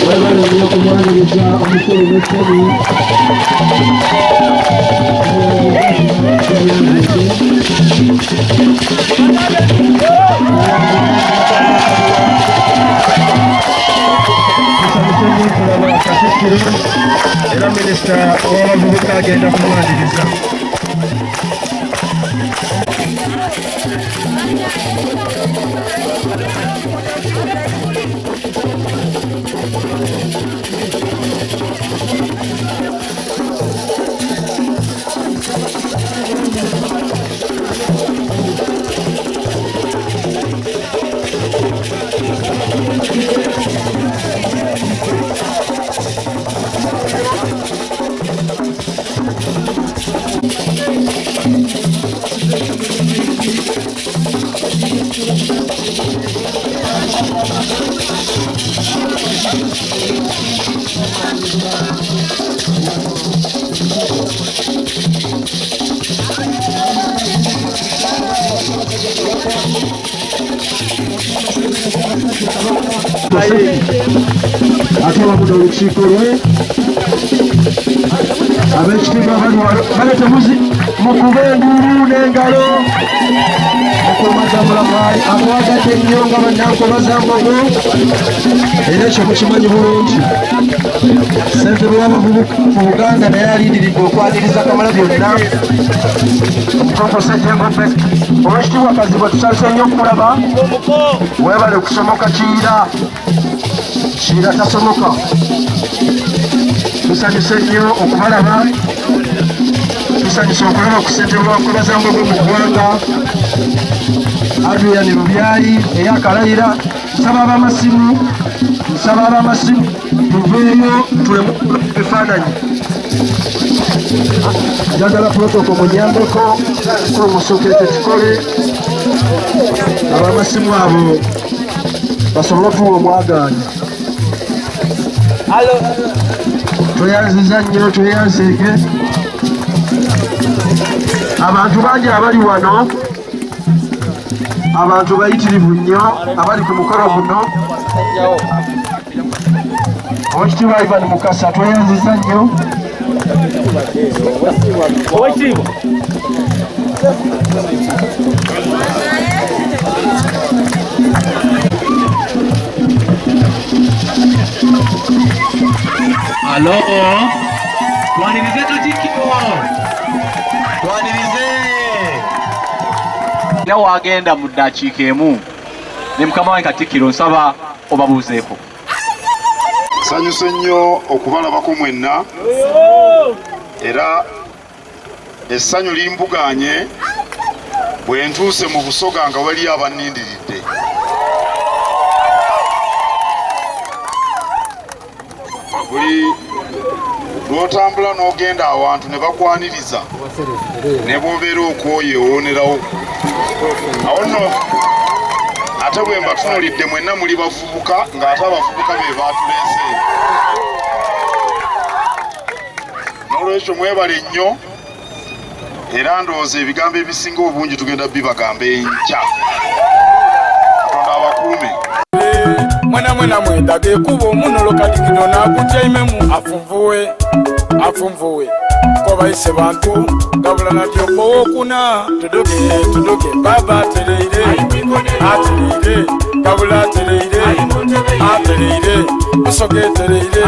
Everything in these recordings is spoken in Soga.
Webale nnyo okumwaniriza omukulu n'essanyu. Tusanyuse nnyo okulaba Katikkiro era minisita w'abavubuka agenda kumwaniriza. Ate wamu n'olukiiko lwe ab'ekitiibwa bali wano bale temuzi mukube enduulu n'engalo mukuumazamula mwali atwagadde nnyo nga bannankomazambogo era ekyo mukimanyi bulungi ssentebe w'abavubuka mu buganda naye alindiridde okwaniriza kamala byonna omukonko sejjengo olwekitiibwa kazibwe tusanyuse nnyo okulaba webale kusomoka kiyira kiyira tasomoka tusanyuse nnyo okubalaba tusanyuse okulaba ku ssentebe wa nkobazambogo mu ggwanga adrian lubyayi eyakalayira nsaba abamasimu nsaba abamasimu tuveeyo tulemu ebifaananyi njagala protoko munyambeko kulu musoke ekyo kikole abamasimu abo basobole otuwa omwagaanya tweyanziza nnyo tweyanzeeke abantu bangi abali wano abantu bayitirivu nnyo abali ku mukolo guno owekitiibwa ivan mukasa tweyanziza nnyo Owekitiibwa. Alo, twanirize Katikkiro, twanirize era wagenda mu ddakiika emu ne mukama wange Katikkiro nsaba obabuuzeeko. Nsanyuse nnyo okubalabako mwenna era essanyu limbugaanye bwe ntuuse mu Busoga nga waliyo abannindiridde. Buli lw'otambula n'ogenda awantu ne bakwaniriza ne bw'obeera okwoye owoonerawo. Awo nno ate bwe mbatunuulidde mwenna muli bavubuka ng'ate abavubuka be baatuleese. N'olwekyo mwebale nnyo era ndowooza ebigambo ebisinga obungi tugenda bibagamba enkya. Katonda abakuume. Mwena mwena mwendaga ekubo omunolo kadigino nagutyaimemu afunvuwe afunvuwe kobaise bantu gabula natyo owokuna tuduke tuduke baba atereire atereire gabula atereire atereire busoga etereire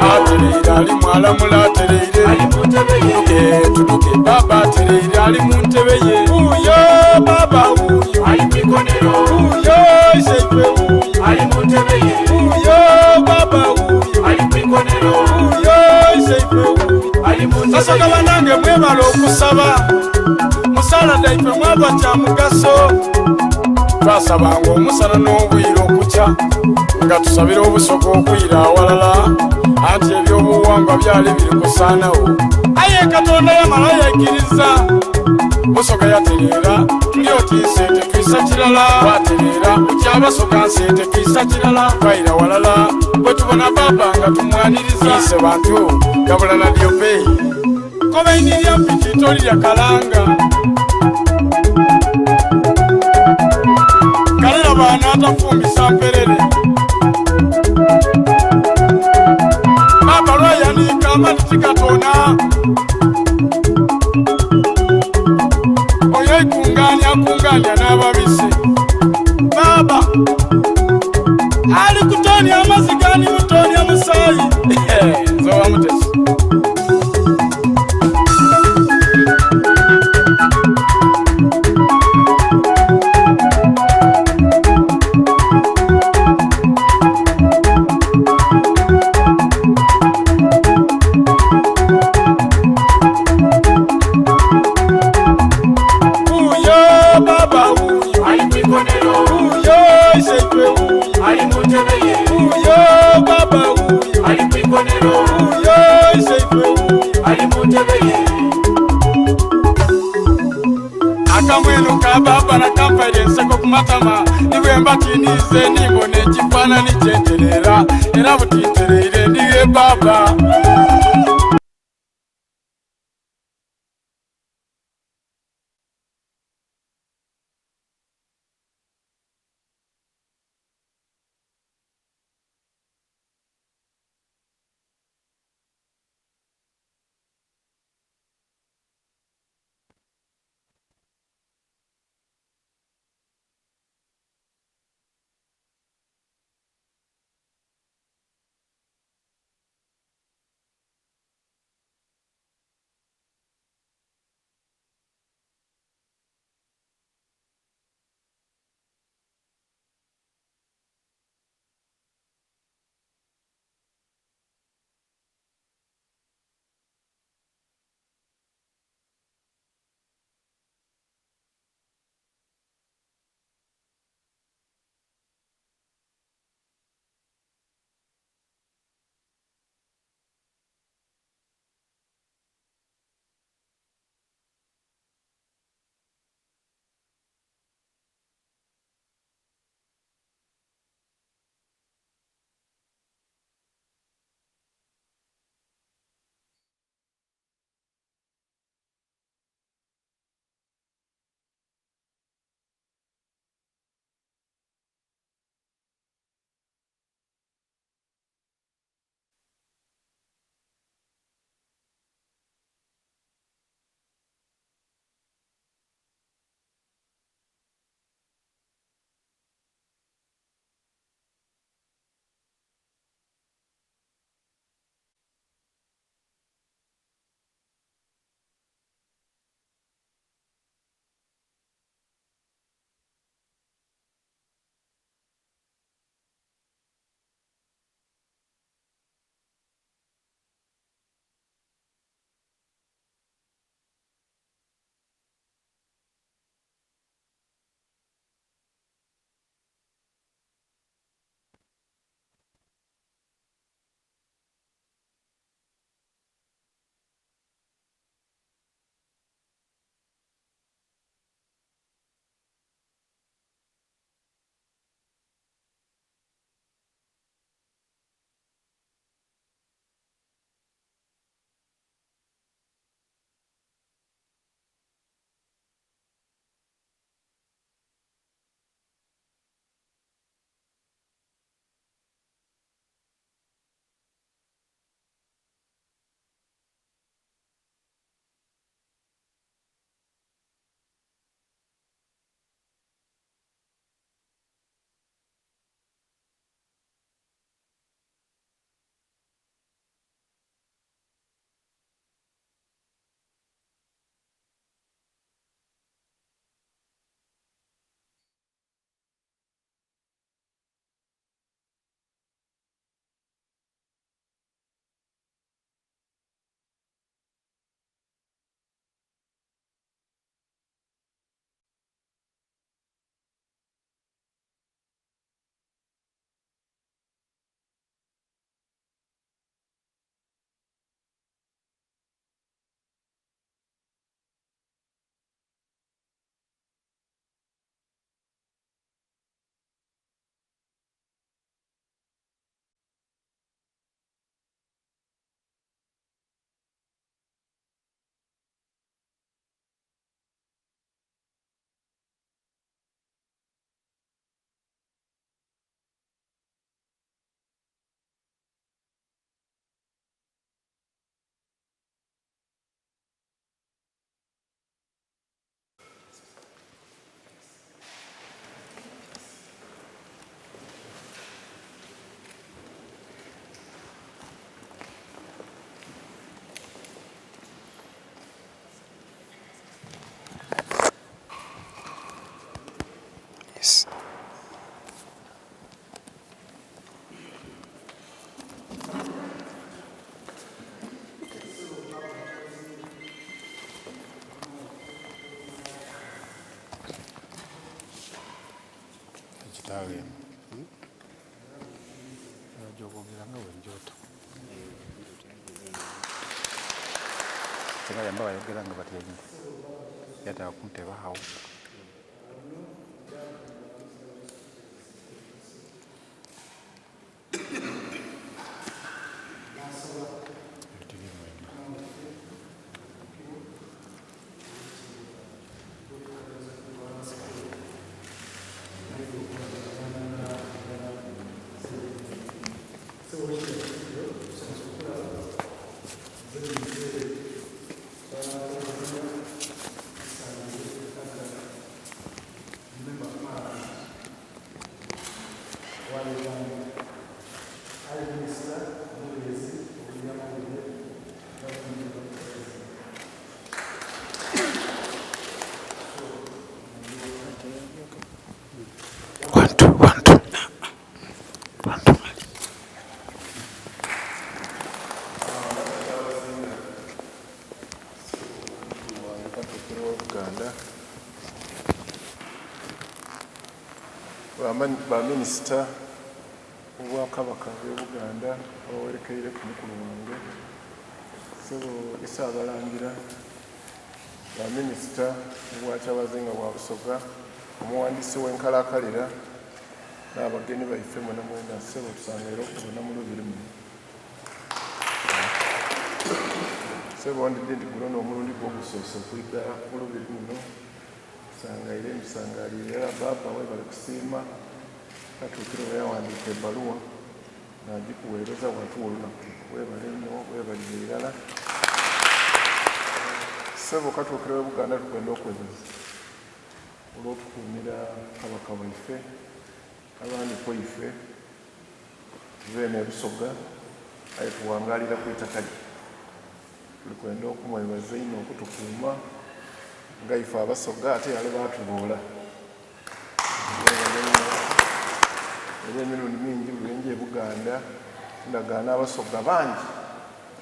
atereire ali mwalamula atereire tuduke tuduke baba atereire ali mu ntebe ye wuuyo baba wuuyo wuuyo iseife wuuyo wuuyo baba wuuyo wuuyo iseife wuuyo basoga banange mwebala okusaba musala daife mwaba kya mugaso twasabanga omusana n'obwire okukya nga tusabira obusoga okwira awalala anti ebyobuwangwa byali biri kusaanawo aye katonda yamala yaikiriza. Busoga yatereera tuli oti nse tetwisa kirala twatereera okyabasoga nse tetwisa kirala twaira walala bwe tubona baba nga tumwaniriza ise bantu gabula na dyope kobainirya mpiki tolirya kalanga kalera baana atafumbisa mperere baba lwayanika amati tigatona oyo aikunganya akunganya n'ababisi baba ali kutonya amazzi gani mutonya musayi nzowa mutesi Uyo baba uyo Ali kwikonero uyo iseitwe uyo ali mu ntebe ye uyo baba uyo ali kwikonero uyo iseitwe uyo ali mu ntebe ye akamwenu ka baba nakampaire enseko ku matama nibwemba tinize nimbona ekifaanani kyenterera era butintereire ndiye baba. Sawa eno gy'okwogera nga bwenjoto. Tebayamba bayogera nga batyaime yataawo kuntebe agho. Baminisita b'Obwakabaka bw'e Buganda abawerekeireku mukulu wange Ssebo Ssaabalangira, Baminisita b'Obwakyabazinga bwa Busoga, omuwandiisi w'enkalakalira n'abageni baife mwenamwena, Ssebo tusangaire okubona mu Lubiri muno. Ssebo ndidhi nti guno n'omulundi gwo ogusoose okwidha mu Lubiri muno. Nsangaire mbisangalire era bbaabba webale kusiima. Katuukiro bweyawandiika ebbaluwa nagikuweereza watuwa olunaku luno. Webale inho webalire irala. Ssebo Katuukiro w'e Buganda tukwenda okwebaza olw'otukuumira Kabaka waife abandi ku ife tuva eno e Busoga aye tuwangaalira ku itaka lye. Tuli kwenda okumwebaza einho okutukuuma nga ife Abasoga ate yaloba atuboola. Mwebale inho. Era emirundi mingi buli lwe nja e Buganda ndagaana Abasoga bangi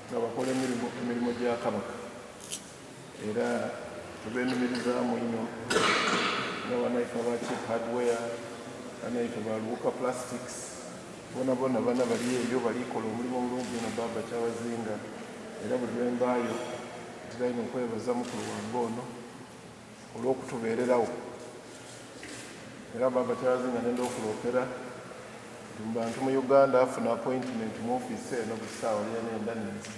nga bakola emirimo gya Kabaka era tubenumirizaamu inho nga banaife aba Cheap Hardware, banaife ba Luwuka Plastics bonabona bana bali eyo bali kola omulimo omulungi inho Bbaabba Kyabazinga era buli lwe mbaayo ntera inho okwebaza mukulu wange ono olw'okutubeererawo. Era Bbaabba Kyabazinga nenda okuloopera nti mu bantu mu Uganda afuna appointment mu ofiisi eno buli saawa lyenenda ninze.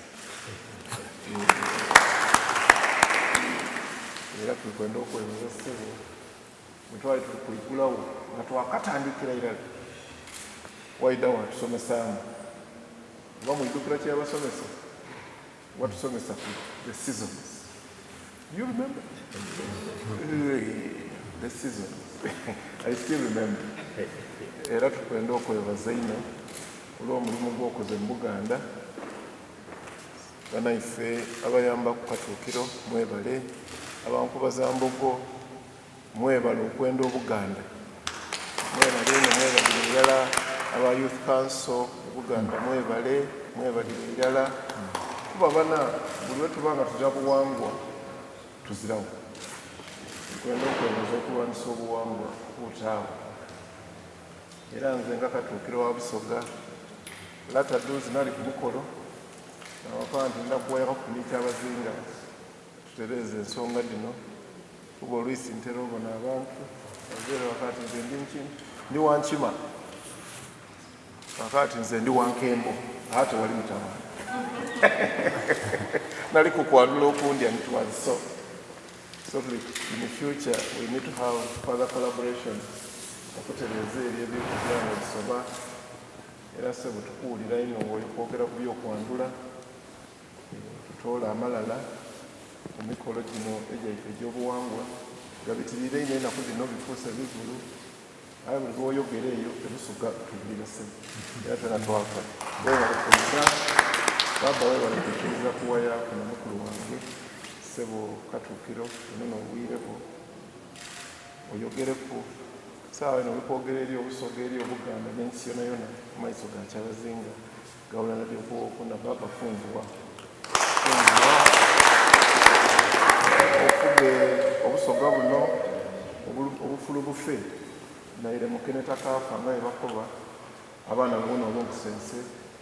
Era tuli kwenda okwebaza ssebo bwe twali tuli kwigulawo nga twakatandikira irala waidha watusomesaamu. Oba mwidhukira kye yabasomesa? Watusomesa ku the seasons. Do you remember? The seasons. I still remember. Era tukwenda okwebaza inho olw'omulimu gwokoze mu Buganda. Banaife abayamba ku Katuukiro mwebale, aba Nkobazambogo mwebale okwenda Obuganda. Mwebale inho mwebalire irala aba Youth Council e Buganda mwebale, mwebalire irala kuba bana buli lwetuba nga tuzira buwangwa tuzirawo. Nkwenda okwebaza okulwanisa obuwangwa obutaagho. Era nze nga Katuukiro wa Busoga, lata duuzi nali ku mukolo nabakoba nti ndha kuwayaghaku ni Kyabazinga tutereeze ensonga dhino kuba olwisi ntera obona abantu baveere bakaaba ati nze ndi nki ndi wa nkima bakaaba ati nze ndi wa nkembo agho tewali mutawaana nali kukwandhula okundi and it was so so in future we need to have further collaboration okutereeza ebyo ebiri kugira nga bisoba era sebo tukuwulira inho nga oli kwogera ku by'okwandhula Tutoole amalala ku mikolo gino egyaife egy'obuwangwa. Gabitiriire inho enaku dhino bifuuse bivulu. Aye buli lw'oyogera eyo e Busoga tubulira ssebo era twena twaka. Webale kwidha Bbaabba webale kwikiriza kuwayaaku na mukulu wange ssebo Katuukiro eno n'obwire bwo oyogereku. Sawa eno oli kwogera eri Obusoga eri Obuganda n'ensi yonayona mu maiso ga Kyabazinga. Gawulana by'okuwokuna baba funguwa funguwa ofuge obusoga buno obufulu bufe. Naire mukene takaafa nga bwe bakoba, abaana bona olw'obusense,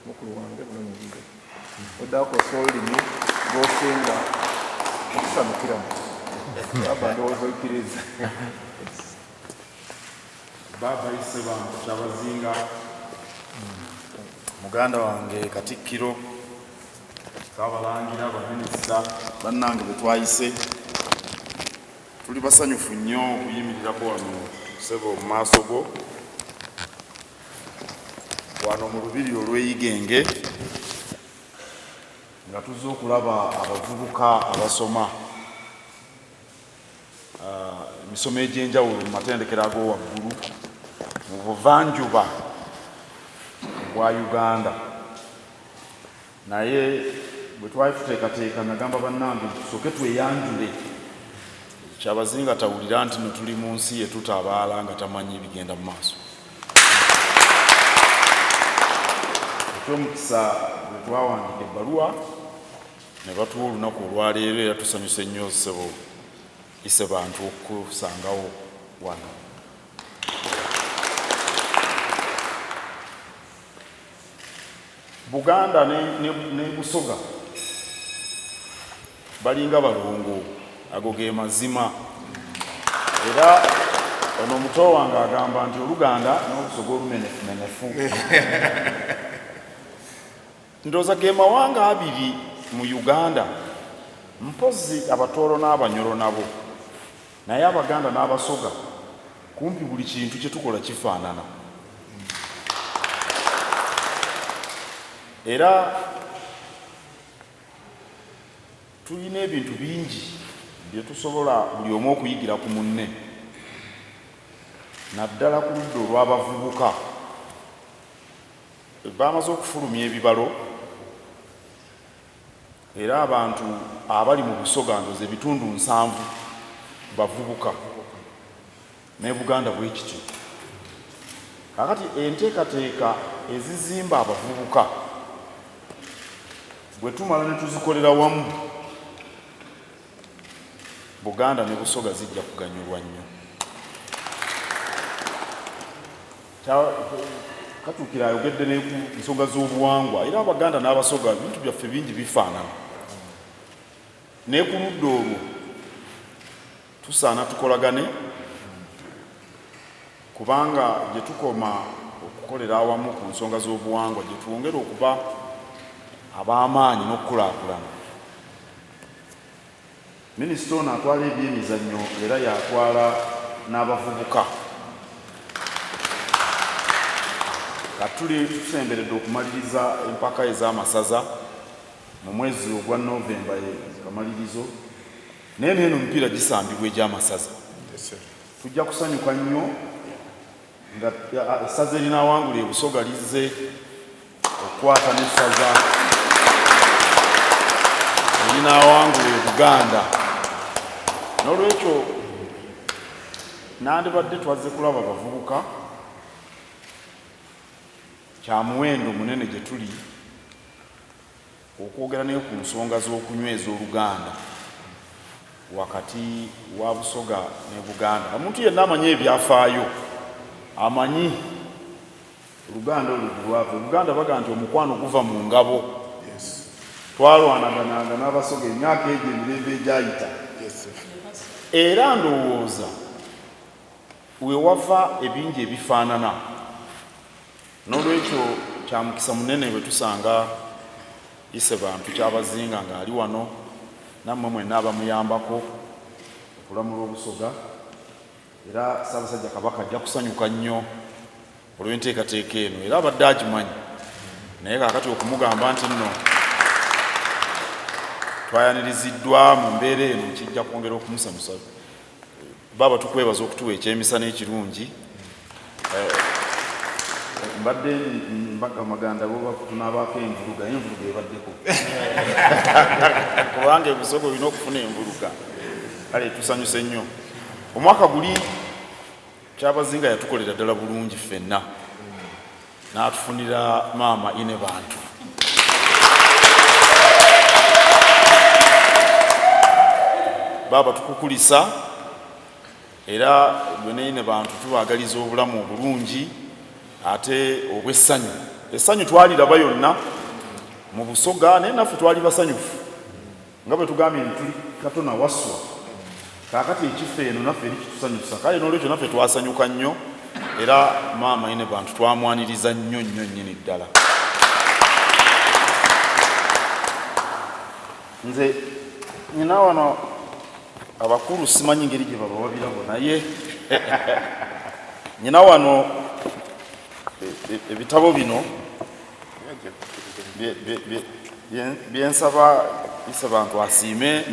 mukulu wange buno n'obwire. Oidha kukozesa olulimi lw'osinga okusanhukiramu. Baaba ndowooza oikiriiza. Baaba Isebantu Kyabazinga, muganda wange Katikkiro, Ssabalangira, Baminisita bannange be twayise, tuli basanyufu nnyo okuyimirirako wano ssebo mu maaso go wano mu Lubiri olw'e Igenge nga tuzze okulaba abavubuka abasoma emisomo egy'enjawulo mu matendekero ag'owaggulu mu buvanjuba bwa Uganda. Naye bwe twali tuteekateeka nagamba bannange nti tusooke tweyanjule Kyabazinga tawulira nti no tuli mu nsi ye tutabaala nga tamanyi bigenda mu maaso. Eky'omukisa bwe twawandiika ebbaluwa ne batuwa olunaku olwaleero era tusanyuse nnyo ssebo Isebantu okukusangawo wano. Buganda ne Busoga balinga balongo, ago ge mazima. Era ono muto wange agamba nti Oluganda n'Olusoga olumenefumenefu. Ndowooza ge mawanga abiri mu Uganda, mpozzi Abatooro n'Abanyoro nabo, naye Abaganda n'Abasoga kumpi buli kintu kye tukola kifaanana. Era tulina ebintu bingi bye tusobola buli omu okuyigira ku munne, naddala ku ludda olw'abavubuka. Baamaze okufulumya ebibalo era abantu abali mu Busoga ndowooza ebitundu nsanvu bavubuka ne Buganda bwe kityo. Kaakati enteekateeka ezizimba abavubuka bwe tumala ne tuzikolera wamu, Buganda ne Busoga zijja kuganyulwa nnyo. Katuukiro ayogedde ne ku nsonga z'obuwangwa era Abaganda n'Abasoga ebintu byaffe bingi bifaanana. Ne ku ludda olwo tusaana tukolagane kubanga gye tukoma okukolera awamu ku nsonga z'obuwangwa gye twongera okuba ab'amaanyi n'okukulaakulana. Minisita ono atwala ebyemizannyo era y'atwala n'abavubuka. Kati tuli tusemberedde okumaliriza empaka ez'amasaza mu mwezi ogwa November kamalirizo naye n'eno emipiira gisambibwa egy'amasaza. Tujja kusanyuka nnyo nga essaza erinaawangula e Busoga lizze okukwata n'essaza erinaawangula e Buganda. N'olwekyo nandibadde twazze kulaba bavubuka, kya muwendo munene gye tuli Okwogera naye ku nsonga z'okunyweza Oluganda wakati wa Busoga ne Buganda. Omuntu yenna amanyi ebyafaayo amanyi Oluganda olwo gye lwava. E Buganda bagamba nti omukwano guva mu ngabo. Twalwanagananga n'Abasoga emyaka egyo emirembe egyayita. Era ndowooza we wava ebingi ebifaanana. N'olwekyo kya mukisa munene bwe tusanga Isebantu Kyabazinga ng'ali wano nammwe mwenna abamuyambako okulamula Obusoga era Ssaabasajja Kabaka ajja kusanyuka nnyo olw'enteekateeka eno era abadde agimanyi naye kaakati okumugamba nti nno twayaniriziddwa mu mbeera eno kijja kwongera okumusanyusa. Baaba tukwebaza okutuwa ekyemisana ekirungi. Eh, mbadde mbaga maganda boba tunabaako envuluga envuluga ebaddeko kubanga ebusoga olina okufuna envuluga kale tusanyuse nnyo omwaka guli kyabazinga yatukolera ddala bulungi ffenna n'atufunira maama ine bantu baaba tukukulisa. Era bweneyine bantu tubaagaliza obulamu obulungi ate obw'essanyu. Essanyu twaliraba yonna mu Busoga naye naffe twali basanyufu nga bwe tugambye nti tuli kato na waswa. Kaakati ekifo eno naffe eri kitusanyusa kale n'olwekyo naffe twasanyuka nnyo era maama ine bantu twamwaniriza nnyo nnyo nnyini ddala. Nze nyina wano abakulu simanyi ngeri gye babawa birabo naye nyina wano e, e, ebitabo bino byensaba Isebantu asiime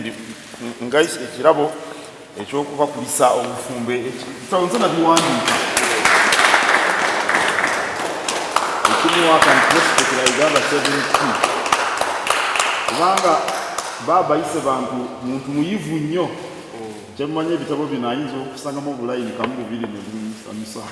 nga ekirabo ekyokubakulisa obufumbo ekitabo nze nabiwandiika ekimu wakantinesipekera Uganda 7 kubanga baaba Isebantu muntu muyivu nnyo kyemumanyi ebitabo bino ayinza okusangamu obulayini kamu bubiri nebumusanyusa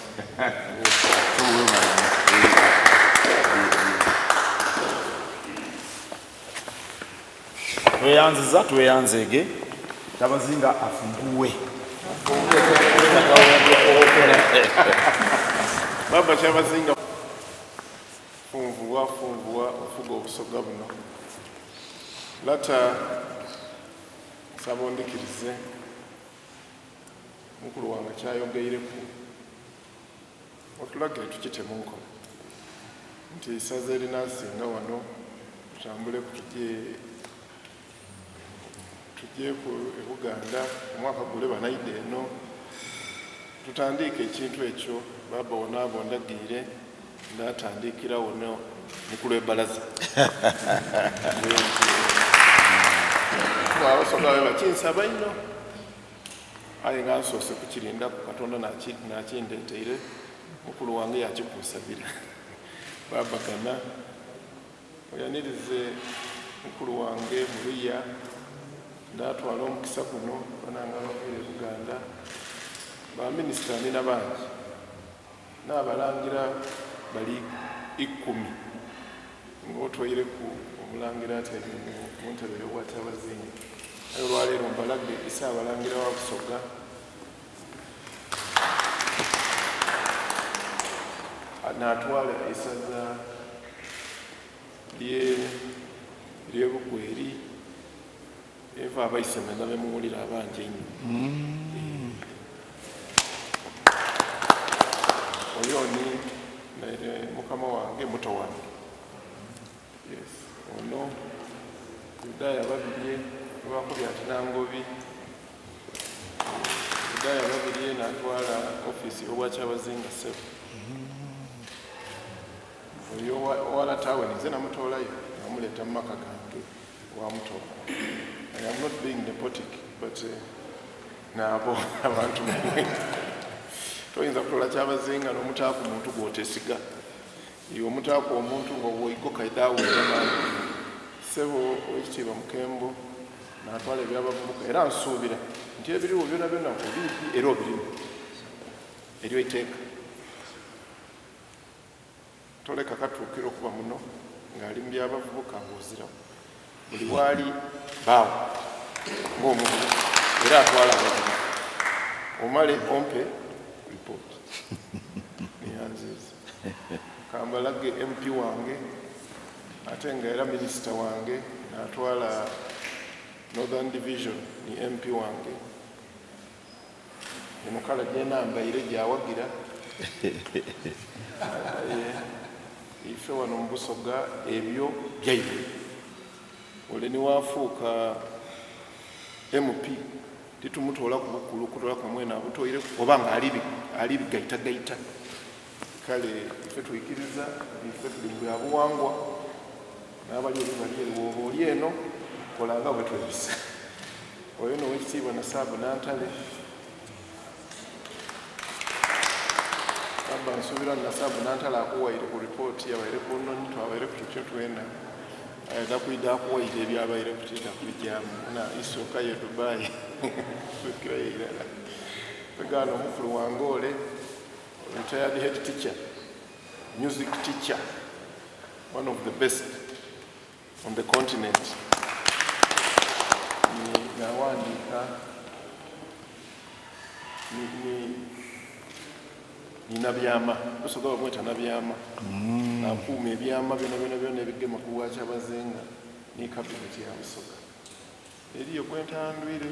Tweyanziza tweyanzeege Kyabazinga afunguwe. Baba Kyabazinga funvuwa funvuwa ofuga obusoga buno. Lata nsaba ondikirize mukulu wange kyayogeireku otulagire tukite munkola nti eisaza erinasinga wano tutambuleku tuje tujeku e Buganda omwaka gule banaida eno tutandiike ekintu ekyo baba wonaaba ondagiire ndatandikirawo ni ku lw'ebalaza abasoga babe bakinsaba inho aye nga nsoose kukirindaku Katonda nakindeteire mukulu wange yakikunsabira babagana oyanirize mukulu wange Muluya ndatwala omukisa guno banange abaviire e Buganda ba minisita nina bangi N'abalangira bali ikumi, ng'otoireku omulangira atyaime mu ntebe ey'obwakyabazinga. Aye olwaleero mbalage Isaabalangira wa Busoga. Naatwala eisaza ly'e Bugweri. Eva abaiseme be muwulira abangi einho. Oyo ni naire mukama wange muto wange. Yes, ono Yudaya Babirye lwakubye ati Nangobi. Yudaya Babirye natwala ofiisi y'obwakyabazinga ssebo. Oyo owa lata we ninze namutoolayo namuleeta mu maka gange. Wamuto I am not being nepotic but eh, naabo abantu toyinza kutola kyabazinga nomutaaku muntu gwotesiga iwe omutaaku omuntu nga woigoka idawulira sebo owekitiibwa mukembo natwala ebyabavubuka era nsuubira nti ebiriwo byona byona obiibi era obirimu eryo iteeka Toleka Katuukiro kuba muno ng'ali mu by'abavubuka ng'ozirawo. Buli waali baawo ng'omuvubuka era atwala abavubuka. Omale ompe ripooti. Neyanziiza. Kambalage MP wange ate nga era minisita wange n'atwala Northern Division ni MP wange. Eno kala gyenambaire gyawagira. Aye ife wano mu Busoga ebyo byaibwe. Ole ni wafuuka MP titumutoolaku bukulu okutoolaku nga mwene abutoireku oba nga ali bigaitagaita. Kale ife twikiriza ife tuli mu bya buwangwa n'abali eri bali ere. Bw'oba oli eno kola nga bwe twebisa. Oyo n'Owekitiibwa Nasaabu Nantale. Baba nsuubira Nasaabu Nantale akuwaire ku ripooti yabaire ku noni twabaireku tutyo twena. Aidha kwidha akuwaire ebyabaireku tiidha kubigyamu. Na isooka ye Dubai kwikirayo irala. Twegaana omukulu wange ole retired head teacher, music teacher, one of the best on the continent. Ni nawandiika Ni, ni Nabyama. Busoga bamweta Nabyama. Akuuma ebyama byona byona byona ebigema ku bwakyabazinga ni kabineti ya Busoga. Eriyo gwentandwire.